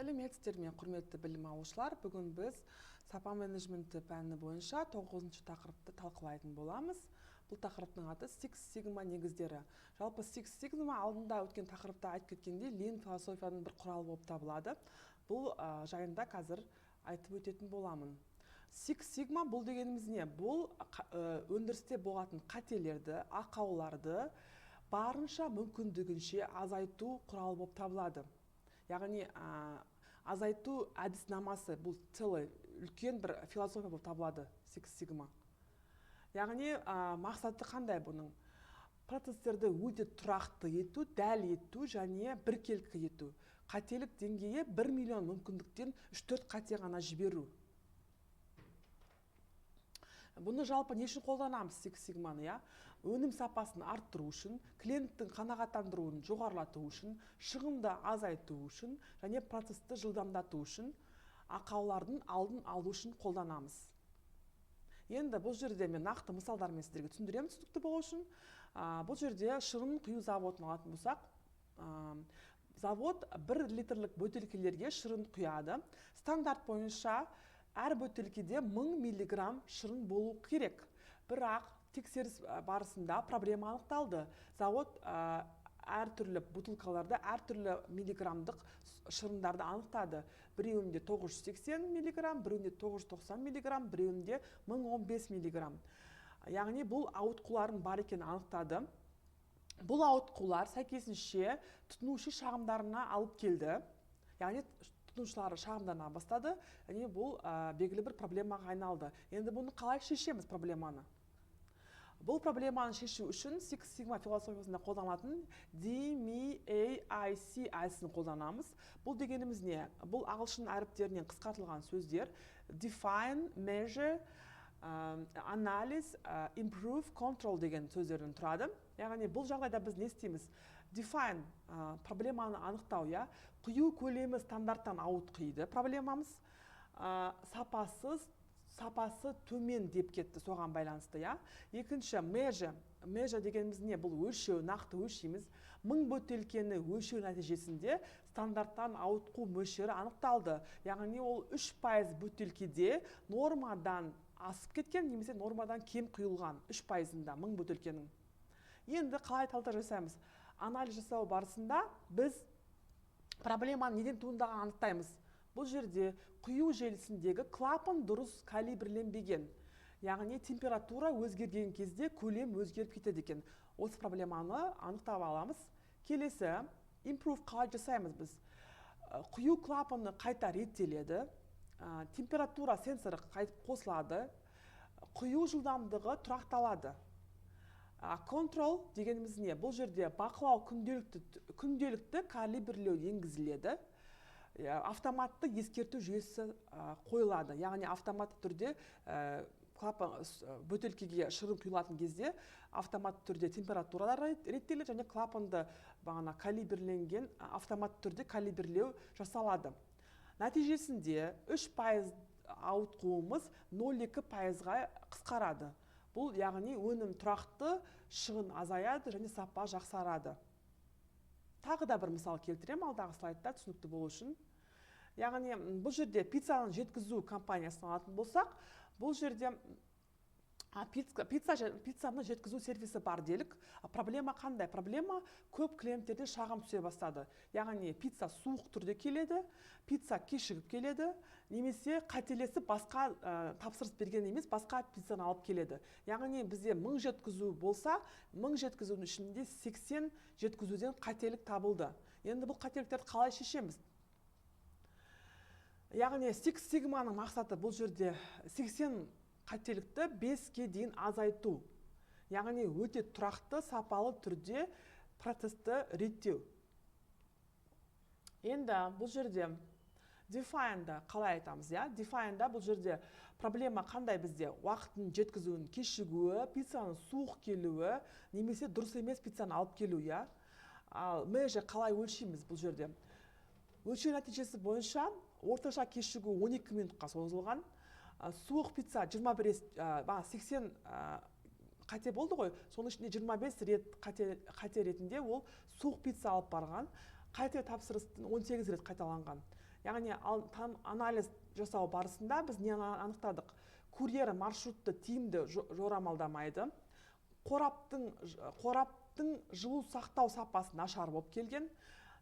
Сәлеметсіздер ме, құрметті білім алушылар! Бүгін біз сапа менеджменті пәні бойынша тоғызыншы тақырыпты талқылайтын боламыз. Бұл тақырыптың аты Six Sigma негіздері. Жалпы, Six Sigma алдында өткен тақырыпта айтып кеткендей, Lean философияның бір құралы болып табылады. Бұл жайында қазір айтып өтетін боламын. Six Sigma бұл дегеніміз не? Бұл өндірісте болатын қателерді, ақауларды барынша мүмкіндігінше азайту құралы болып табылады, яғни азайту әдіснамасы. Бұл целый үлкен бір философия болып табылады Six Sigma. Яғни мақсаты қандай бұның? Процесстерді өте тұрақты ету, дәл ету және біркелкі ету, қателік деңгейі 1 миллион мүмкіндіктен үш төрт қате ғана жіберу. Бұны жалпы не үшін қолданамыз, Six Sigma-ны? Иә, өнім сапасын арттыру үшін, клиенттің қанағаттандыруын жоғарылату үшін, шығынды азайту үшін және процессті жылдамдату үшін, ақаулардың алдын алу үшін қолданамыз. Енді бұл жерде мен нақты мысалдармен сіздерге түсіндіремін, түсінікті болу үшін. Бұл жерде шырын құю заводын алатын болсақ, завод 1 литрлік бөтелкелерге шырын құяды. Стандарт бойынша әр бөтелкеде 1000 миллиграмм шырын болу керек. Бірақ тексеріс барысында проблема анықталды: завод әртүрлі бутылкаларда әртүрлі миллиграммдық шырындарды анықтады. Біреуінде 980 миллиграмм, біреуінде 990 миллиграмм, біреуінде 1015 миллиграмм. Яғни бұл ауытқулардың бар екенін анықтады. Бұл ауытқулар сәйкесінше тұтынушы шағымдарына алып келді, яғни тұтынушылар шағымдана бастады және бұл белгілі бір проблемаға айналды. Енді бұны қалай шешеміз, проблеманы? Бұл проблеманы шешу үшін Six Sigma философиясында қолданылатын DMAIC әдісін қолданамыз. Бұл дегеніміз не? Бұл ағылшын әріптерінен қысқартылған сөздер: define, measure, analyze, improve, control деген сөздерден тұрады. Яғни бұл жағдайда біз не істейміз? Define, проблеманы анықтау, иә, құю көлемі стандарттан ауытқиды проблемамыз, сапасыз, сапасы төмен деп кетті соған байланысты, иә. Екінші, measure. Measure дегеніміз не? Бұл өлшеу, нақты өлшейміз. 1000 бөтелкені өлшеу нәтижесінде стандарттан ауытқу мөлшері анықталды, яғни ол 3% бөтелкеде нормадан асып кеткен немесе нормадан кем құйылған, 3%-ында 1000 бөтелкенің. Енді қалай талдау жасаймыз? Анализ жасау барысында біз проблеманың неден туындағанын анықтаймыз. Бұл жерде құю желісіндегі клапан дұрыс калибрленбеген, яғни температура өзгерген кезде көлем өзгеріп кетеді екен. Осы проблеманы анықтап аламыз. Келесі, improve қалай жасаймыз біз? Құю клапаны қайта реттеледі, температура сенсоры қайтып қосылады, құю жылдамдығы тұрақталады. Control дегеніміз не? Бұл жерде бақылау, күнделікті калибрлеу енгізіледі, автоматты ескерту жүйесі қойылады, яғни автоматты түрде клапан, бөтелкеге шырын құйылатын кезде автоматты түрде температуралар реттеледі және клапанды бағана калибрленген, автоматты түрде калибрлеу жасалады. Нәтижесінде 3% ауытқуымыз 0,2%-ға қысқарады. Бұл яғни өнім тұрақты, шығын азаяды және сапа жақсарады. Тағы да бір мысал келтіремін алдағы слайдта, түсінікті болу үшін. Яғни бұл жерде пиццаны жеткізу компаниясын алатын болсақ, бұл жерде пиццаны жеткізу сервисі бар делік. Проблема қандай? Проблема: көп клиенттерден шағым түсе бастады, яғни пицца суық түрде келеді, пицца кешігіп келеді немесе қателесіп басқа, тапсырыс берген емес, басқа пиццаны алып келеді. Яғни бізде 1000 жеткізу болса, 1000 жеткізудің ішінде 80 жеткізуден қателік табылды. Енді бұл қателіктерді қалай шешеміз? Яғни Six Sigma-ның мақсаты бұл жерде 80 қателікті 5-ке дейін азайту, яғни өте тұрақты, сапалы түрде процессті реттеу. Енді бұл жерде define-да қалай айтамыз, иә? Define-да бұл жерде проблема қандай бізде? Уақытын жеткізуінің кешігуі, пиццаның суық келуі немесе дұрыс емес пиццаны алып келу, иә. Ал measure, қалай өлшейміз? Бұл жерде өлшеу нәтижесі бойынша орташа кешігу 12 минутқа созылған. Суық пицца 21 рет, бағана 80 қате болды ғой, соның ішінде 25 рет қате ретінде ол суық пицца алып барған, қате тапсырыстың 18 рет қайталанған. Яғни анализ жасау барысында біз нені анықтадық? Курьер маршрутты тиімді жорамалдамайды, қораптың жылу сақтау сапасы нашар болып келген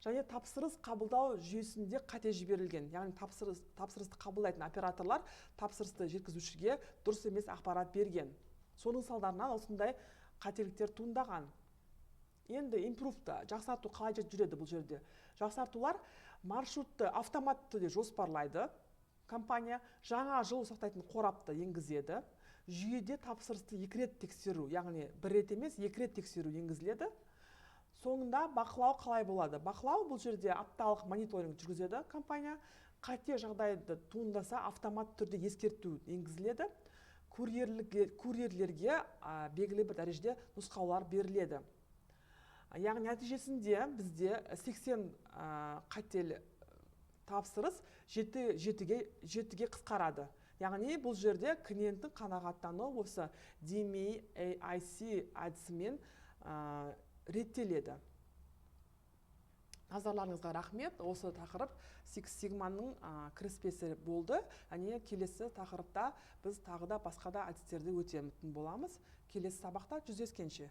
және тапсырыс қабылдау жүйесінде қате жіберілген. Яғни тапсырысты қабылдайтын операторлар тапсырысты жеткізушіге дұрыс емес ақпарат берген. Соның салдарынан осындай қателіктер туындаған. Енді improve ты, жақсарту қалай жүреді бұл жерде? Жақсартулар: маршрутты автоматты түрде жоспарлайды компания, жаңа жылу сақтайтын қорапты енгізеді, жүйеде тапсырысты екі рет тексеру, яғни бір рет емес, екі рет тексеру енгізіледі. Соңында бақылау қалай болады? Бақылау бұл жерде апталық мониторинг жүргізеді компания, қате жағдайды туындаса, автоматты түрде ескерту енгізіледі, курьерлерге белгілі бір дәрежеде нұсқаулар беріледі. Яғни нәтижесінде бізде 80 қателі тапсырыс жетіге қысқарады. Яғни бұл жерде клиенттің қанағаттануы осы DMAIC әдісімен реттеледі. Назарларыңызға рахмет. Осы тақырып Six Sigma-ның кіріспесі болды және келесі тақырыпта біз тағы да басқа да әдістерді өтетін боламыз. Келесі сабақта жүздескенше!